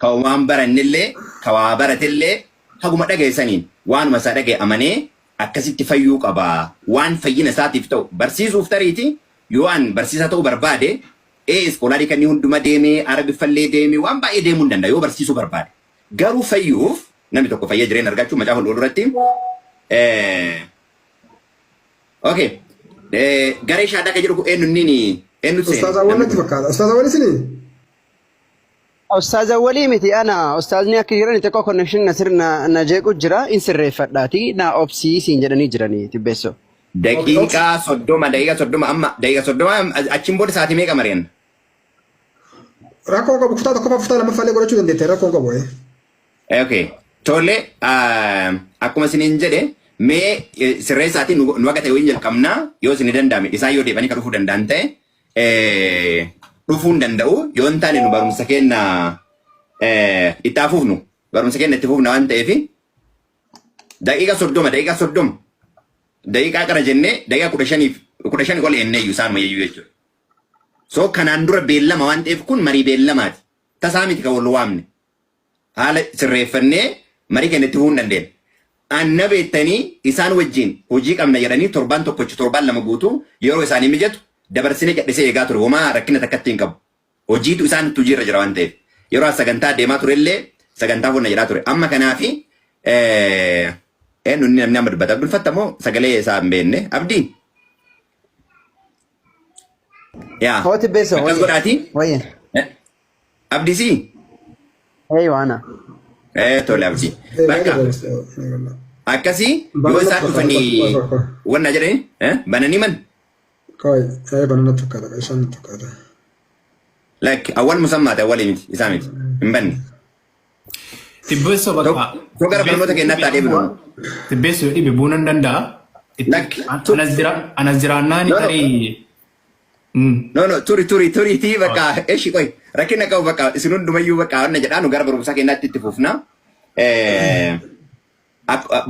Ka waan barannellee ka waa baratellee haguma dhagaye saniin waanuma isaa dhagaye amanee akkasitti fayyuu qaba. Waan fayyina isaatiif ta'u barsiisuuf tariiti yoo an barsiisaa ta'uu barbaade ee iskoolaarii kanneen hunduma deemee arabiffallee deemee waan baay'ee deemuu hin danda'a yoo barsiisuu barbaade. Garuu fayyuuf namni tokko fayyee jireenya argachuu macaafa qulqulluu irratti okay garee shaadaa kan jedhu kun eenyu inni eenyu seene Ustaaz Awwal namni natti kun? fakkaata. Ustaaz Awwal isinii? Ustaaz Awwalii miti ana ustaazni akka jiran xiqqoo connection na sirna na jeequ jira in sirreeffadhaati na obsii siin jedhanii jiranii tibbeessoo. Daqiiqaa 30 daqiiqaa 30 amma daqiiqaa 30 achiin booda sa'aatii meeqa mari'anna? Rakkoo qabu kutaa tokkoffaa kutaa lammaffaa illee godhachuu dandeette rakkoo qabu. Okay. Tole akkuma isiniin jedhe mee sirreessaatiin nu akka ta'e waliin jalqabnaa yoo isin danda'ame isaan yoo deebanii kan dhufuu danda'an ta'e dhufuu hin danda'u yoo hin taane nu barumsa keenya itti haa fufnu barumsa keenya itti fufna waan ta'eef daqiiqa 30 daqiiqa 30 daqiiqaa qara jennee daqiiqa 15f 15 ol eenneeyyu isaanuma iyyuu jechuudha. So kanaan dura beellama waan ta'eef kun marii beellamaati. Tasaa miti kan wal waamne. Haala sirreeffannee marii keenya itti fufuu hin dandeenya. Anna beektanii isaan wajjin hojii qabna jedhanii torbaan tokkochi torbaan lama guutuu yeroo isaanii mijatu dabarsinee cadhisee eegaa ture. Homaa rakkina takkatti hin qabu. Hojiitu isaanitti hojiirra jira waan ta'eef. Yeroo as sagantaa deemaa turellee sagantaa fudhanna jedhaa ture. Amma kanaafi eenyu inni namni amma dubbata. Abdul Fatta moo sagalee isaa hin beekne. Abdii. Yaa. Hoo tibbeessoo Akkas wayye godhaati. wayye. Abdii sii? Eeywa ana. Tole Abdii. Bakka akkasii yoo isaan dhufanii wanna jedhanii bananii man Banana fakkaata isaan fakkaata. Lakki awwal musammaati awwalii miti isaa miti hin banne. Tibbeessoo bakka. Too gara barnoota keenyaatti haa deebinu. Tibbeessoo yoo dhibe bu'uu nan danda'a. Lakki. Anas jiraannaan No, no. tarii. No, no, turi, turi, turi, tii bakka, eshi qoy, rakkina qabu bakka, isin hundumayyuu bakka, wanna jedhaa nu gara barumsaa keenyaatti itti fufna.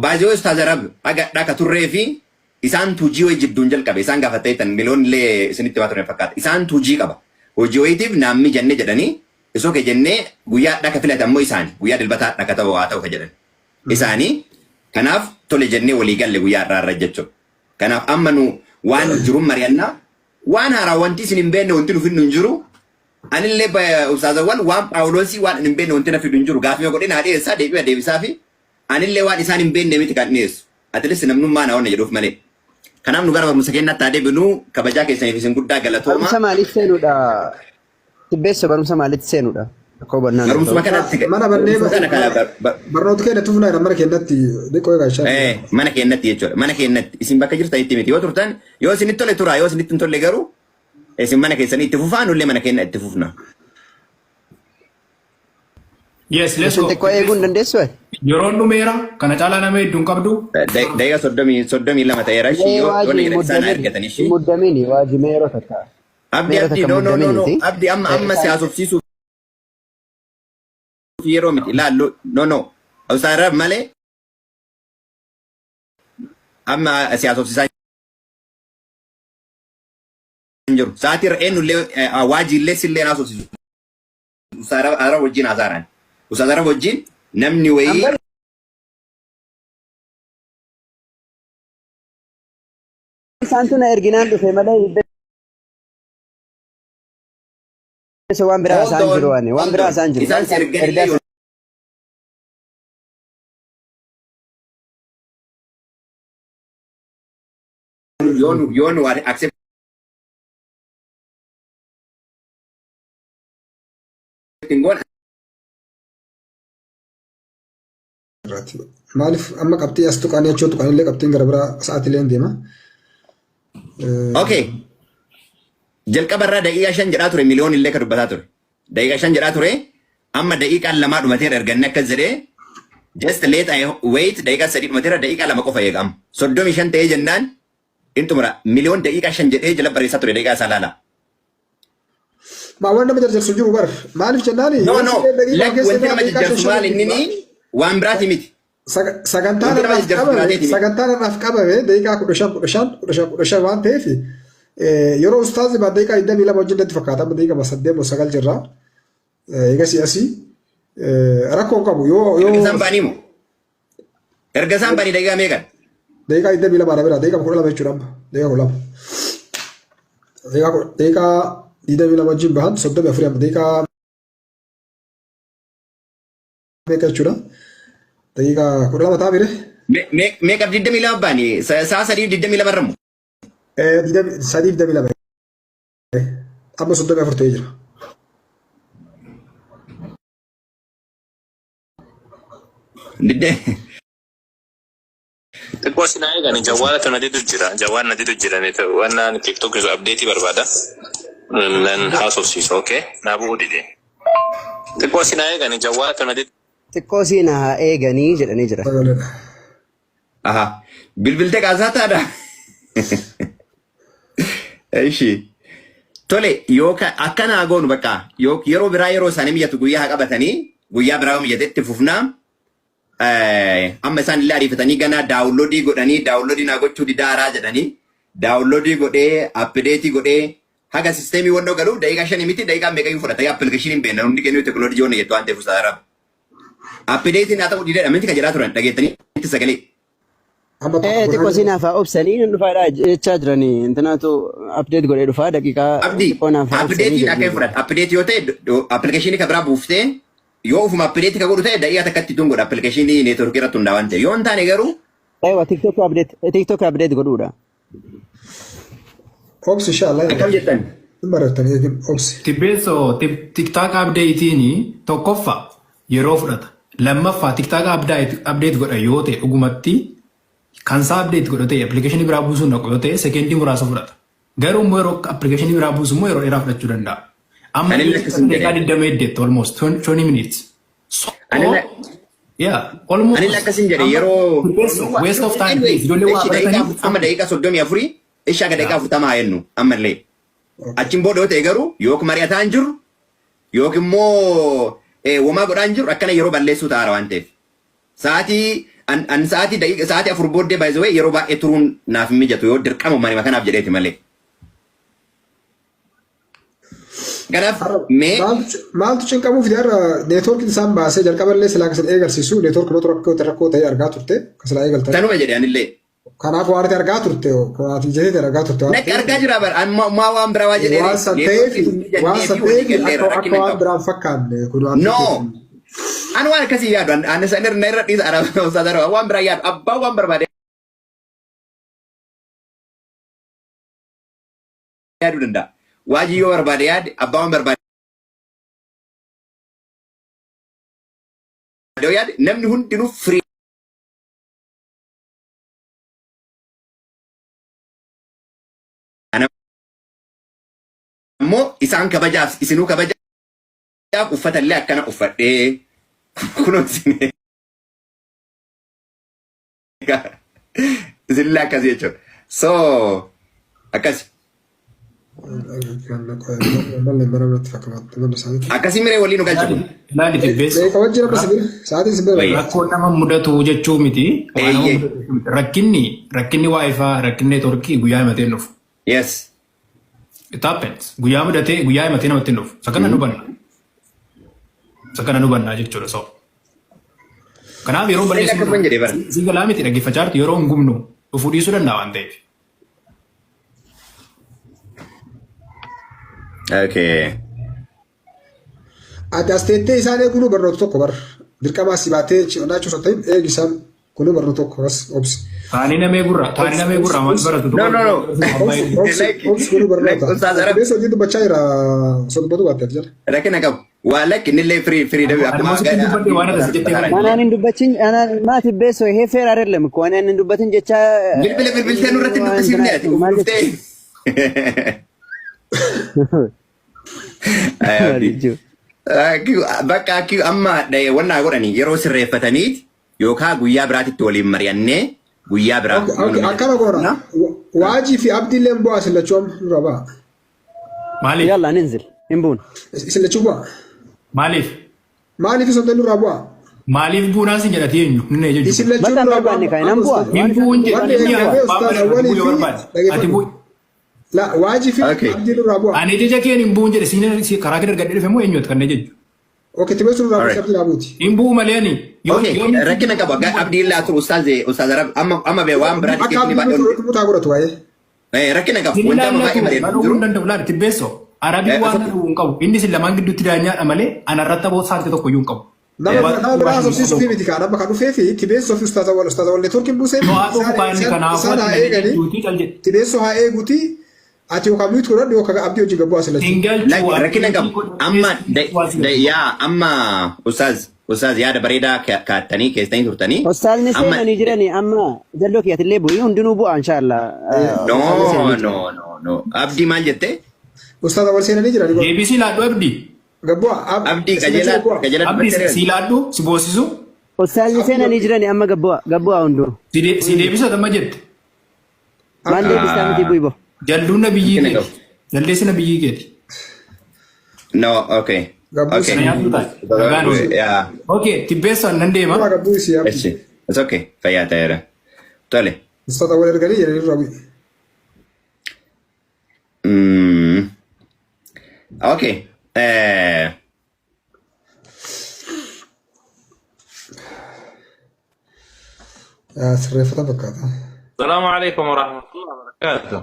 Baay'ee Ustaaz Arab dhagadhaa ka turree fi isaan hojii wayii jidduun jalqabe isaan gaafattee miliyoon illee isinitti waa ture fakkaata. Isaan hojii qaba. Hojii wayiitiif naammi jenne jedhanii isoo kee jennee guyyaa dhaka filate ammoo isaani guyyaa dilbataa dhaka ta'u haa ta'u ka jedhan. Isaanii kanaaf tole jennee walii galle guyyaa irraa irra jechuudha. Kanaaf amma nu waan jiruun mari'annaa waan haaraa wanti isin hin beekne wanti nu fidnu hin jiru. Anillee ustaazawwan waan Phaawuloosii waan hin beekne wanti na fidu hin jiru. Gaafii godhee naa dhiyeessaa deebi'a deebisaa fi anillee waan isaan hin beekne miti kan dhiyeessu. Atilis namnummaa naa wanna jedhuuf malee. Kanaaf nu gara barumsa keenyaatti haa deebinu kabajaa keessaniif isin guddaa galatooma. Barumsa maaliif seenuudha? Tibbeessa barumsa maalitti seenuudha? Akka hubannaa nuuf Barumsuma ta'u. kanatti Mana bannee barumsuma kana kana barnoota keenya tufnaa mana keenyatti dhiqoo egaa ishaan. Mana keenyatti jechuudha. Mana keenyatti isin bakka jirtanitti miti yoo turtan yoo isinitti tole turaa yoo isinitti hin tolle garuu isin mana keessanii itti fufaa nullee mana keenya itti fufna. Yes, let's Isin go. xiqqoo eeguu hin dandeessu ati? Yeroon dhumeera. Kana caalaa nama hedduu hin qabdu. Daqiiqa 32 ta'eera ishii Mee yoo waajii yoo hin na isaan muddamini. argatan Hin ishii. muddamini waajii mee yeroo takka. Abdi Mee yeroo abdi takka no no no no muddaminiiti. abdi amma amma si haasofsiisuuf yeroo miti ilaallu no no Ustaaz malee amma si haasofsiisaa hin jiru. Sa'aatii irra eenyullee waajiillee sillee haasofsiisu. Ustaaz Arab wajjin haasa'an. Ustaaz Arab wajjin namni wayii Amma isaantu na erginaan dhufe malee hidda waan biraa Hold isaan on, jiru ani waan hold biraa on. isaan jiru. Isaan si erganillee Ergaa yoo nu accept hin goone irratti. Maaliif amma qabxii as tuqanii achoo tuqanillee qabxiin gara biraa sa'aatiilee hin deema. Okay. Jalqaba irraa daqiiqaa 5 jedhaa ture miliyoon illee ka dubbataa ture. Daqiiqaa 5 jedhaa ture amma daqiiqaan lamaa dhumateera erganni akkas jedhee just let I wait daqiiqaa 3 dhumateera daqiiqaa 2 qofa eega amma. 35 ta'ee jennaan in xumura miliyoon daqiiqaa 5 jedhee jala barreessaa ture daqiiqaa isaa laala. Maa waan nama jarjarsu jiru bar maaliif jennaani No yoo no siree daqiiqaa lakki keessa wanti irraa nama daqiiqaa 5 jajjarsu 5 maal inni ni waan biraati miti. Sagantaan Wanti nama har'aaf jajjarsu qabame jiraateeti miti. sagantaan har'aaf qabame daqiiqaa 15 15 15 15 waan ta'eef yeroo ustaazi baa daqiiqaa 22 wajjin natti fakkaata amma daqiiqaa 8 moo 9 jirra eegasii asii Rakkoo hin qabu yoo Erga yoo isaan ba'anii moo? Erga isaan ba'anii daqiiqaa meeqan? Daqiiqaa 22 dha bira daqiiqaa 12 jechuudha amma daqiiqaa 12. Daqiiqaa 22 wajjin bahan 34 amma daqiiqaa meeqa jechuudha? Daqiiqaa 12 ta'a mire? Meeqaaf 22 ba'anii? Sa'a 3:22 irra moo? 3:22 amma 34 ta'ee jira. Xiqqoo si naa eegani jawwaala tu na didu jira. Jawwaal na didu jira ni ta'u. Waan naan TikTok isa update barbaada. Nan haasofsiisa okay. Naa bu'uu dide. Xiqqoo si naa eegani jawwaala tu na didu. Xiqqoo siin haa eeganii jedhanii jiran. Sagaleedha. Aha. Bilbiltee kaasaa taadha. Ishi. Tole yookaan akkanaa goonu bakka yeroo biraa yeroo isaanii mijatu guyyaa haa qabatanii guyyaa biraa yoo mijate itti fufnaa. Amma isaan illee ariifatanii ganaa download godhanii download naa gochuu didaaraa jedhanii download godhee update godhee haga system wannoo galuuf daqiiqaa 5 miti daqiiqaa meeqayyuu fudhata application hin beekna hundi keenya teekinooloojii wanna jettu waan ta'eef ustaaz Update naa ta'uu dideedha miti kan jedhaa turan dhageettanii itti sagalee. Amma tokko Xiqqoo godhaa siin hafa obsanii nan dhufaadha jechaa jiranii intanaatu update godhee dhufaa daqiiqaa Abdii xiqqoo naaf haa obsanii update akka jedhanii hin jiran. fudhatu update yoo ta'e application kan biraa buuftee yoo ofuma update kan godhu ta'e daqiiqaa takkatti tun godha application network irratti hundaa'an waan ta'e yoo hin taane garuu Ewa TikTok update TikTok update godhuudha. Obsi inshallah. Akkam jettan? Hin barattan obsi. Tibbeessoo TikTok updateiin tokkoffaa yeroo fudhata. Lammaffaa TikTok update godha yoo ta'e dhugumatti kan isaa update godha ta'e application biraa buusuun dhaqu yoo ta'e sekendii muraasa fudhata. Garuu immoo yeroo application biraa buusu immoo yeroo dheeraa fudhachuu danda'a. Amma Anillee akkasuma jedhe. daqiiqaa 28 almost 20 minutes. So, Anillee yeah, almost. Anillee akkasin jedhe yeroo Tibbeessoo waste of time Anyway, please. Ijoollee waa ishi daqiiqaa baratanii amma daqiiqaa 34 ishi aga daqiiqaa 40 haa jennu ammallee. Achiin booda yoo ta'e garuu yookiin mari'ataa hin jirru yookiin immoo womaa godhaa hin jirru akkana yeroo balleessuu ta'aara waan ta'eef. Sa'aatii an an sa'aatii daqiiqa sa'aatii 4 booddee by the way yeroo baay'ee turuun naaf hin mijatu yoo dirqama manima kanaaf jedheeti malee. Kanaaf mee Maaltu cinqamuuf har'a networkiin isaan baasee jalqaballee silaa kan eegalsiisu networkii rakkoo rakkoo ta'ee argaa turte kan silaa eegaltan. Tanuma jedhe anillee. Kanaaf waan ati argaa turte waan ati jettee argaa turte waan Nakki argaa jira bara amma maa waan biraa waa jedhee waan san ta'eef waan san ta'eef akka waan biraan fakkaanne kun waan No. Ani waan akkasii yaadu ani san irra irra dhiisa araba waan biraa yaadu abbaan waan barbaade yaaduu danda'a. Waajii yoo barbaade yaade abbaa waan barbaade yoo yaade namni hundinuu firii Ana immoo isaan kabajaaf isinuu kabajaaf uffata illee akkana uffadhee kunoo isin isinillee akkasii jechuudha. So akkasi. Akkasii miree waliin nu galcha kun. Ilaali Tibbeessoo. Meeqa wajjin amma sibira? Sa'aatiin sibira. Wayya. Rakkoo nama mudatu jechuu miti. Waan nama Eeyyee. mudatu jechuu miti. Rakkinni WiFi rakkinni networkii guyyaa himatee hin dhufu. Yes. It happens. Guyyaa mudatee guyyaa himatee namatti hin dhufu. Isa kana nu hubanna. Isa kana nu hubanna jechuudha. So. Kanaaf yeroo Inni balleessu akkasuma jedhee bara. si galaa miti dhaggeeffachaa jirtu yeroo hin gubnu dhufuu dhiisuu danda'a waan ta'eef. Okay. Ati as teettee isaan eeguun barnoota tokko bar. Dirqama asii baatee naachuu osoo ta'in eegi isaan kunuu barnoota tokko bas obsi. Taanii namee gurra maal baratu No, no, no. Obsi obsi Like, obsi kunuu like, barnoota. Ustaaz Arab, Obboleessa hojii dubbachaa jira osoo dubbatu baatte ati jala. Rakkina qabu. Waa lakki innillee firii firii dhabe akkuma Ani sitti dubbadhe waan akkas jettee Anaan hin dubbatin anaan maati beeso ይሄ fair አይደለም እኮ እኔ hin dubbatin jecha Bilbila bilbiltee nurratti hin dubbisiifne ati uf maal dhuftee. jechuudha? Bakka akki amma wannaa godhanii yeroo sirreeffataniit yookaan guyyaa biraatitti waliin mari'annee guyyaa biraa. Okay, okay, akkana goona. Waajii fi abdiillee bu'aa isin lachuu amma nurra ba'a. Maaliif? يلا ننزل hin buun. Isin lachuu bu'aa. Maaliif? Maaliif isin nurraa bu'aa? Maaliif buunaa sin jedhati eenyu? Inni jechuudha. Isin lachuu Bakka hin nurraa barbaanne bu'aa. kan nan bu'aa. Hin bu'uun jedhe. Wanni Inni eegamee abbaan ustaaz barbaade Awwalii bu'uu yoo fi barbaade. Ati dhaggeeffadhu. bu'i. La waajii fi Okay. abdii nurraa bu'aa. Ani jecha keen hin bu'uun jedhe siin karaa kee dargadhee dhufe moo eenyuuti kan na jechu? Okay, tibeessuu irraa Alright. abdii dhaabuuti. Hin bu'u malee ani. Yoo Okay, yoo rakkina qaba. Abdiin laa turu ustaaz ustaaz Arab amma amma bee waan biraa Akka xiqqeessini abdiin baay'ee nuti mutaa godhatu waa'ee. Rakkina qaba. Inni Wanta amma baay'ee laallatu malee mana jiru. hin danda'u laal tibbeessoo. Arabii waan Okay. dhowwu hin qabu. Inni isin lamaan gidduutti daanyaadha malee anarratti aboo saanti tokko iyyuu hin qabu. Nama nama biraa haasofsiisuu fi miti kaan amma kan dhufee fi tibeessoo fi ustaaza wal ustaaza wal neetworkiin buusee To'aa dhufu kaan inni kanaafuu isaan haa ati nama eeganii gidduutti cal jedhe. tibeessoo haa eeguuti ati yookaan mute godhadhu yookaan abdii hojii gabbuu as lachuu. Hin galchu Rakkina qabu. Amma yaa amma ustaaz ustaaz yaada bareedaa kaattanii keessanii turtanii. Ustaazni Amma seenanii jirani amma jalloo kiyyatillee bu'ii hundinuu bu'a inshallah. No Ustaazni seenanii no jiran. no no. Abdii maal jette? Ustaaza wal seenanii jirani Deebisii laadhu abdii. gabbuu Abdii qajeelaa qajeelaa Abdii dubbattee si laadhu si boosisu Ustaazni seenanii jirani amma gabbu'a gabbu'a hunduu. si si deebisa amma jette. Maal deebistaa miti bu'i bo. Jalluun na biyyii Rakkina keeti. Jaldeessi na biyyii keeti. No, okay. Gabbuu Okay. Na nyaatu taate. Nagaan oolu. Yeah. Okay, tibbeessaan nan deema. Gabbuu isii abdii. Eshi. It's okay. Fayyaa ta'eera. Tole. Ustaaza wal erganii jedhanii irraa bu'i. Okay. Sirreeffata fakkaata. السلام عليكم ورحمة الله وبركاته.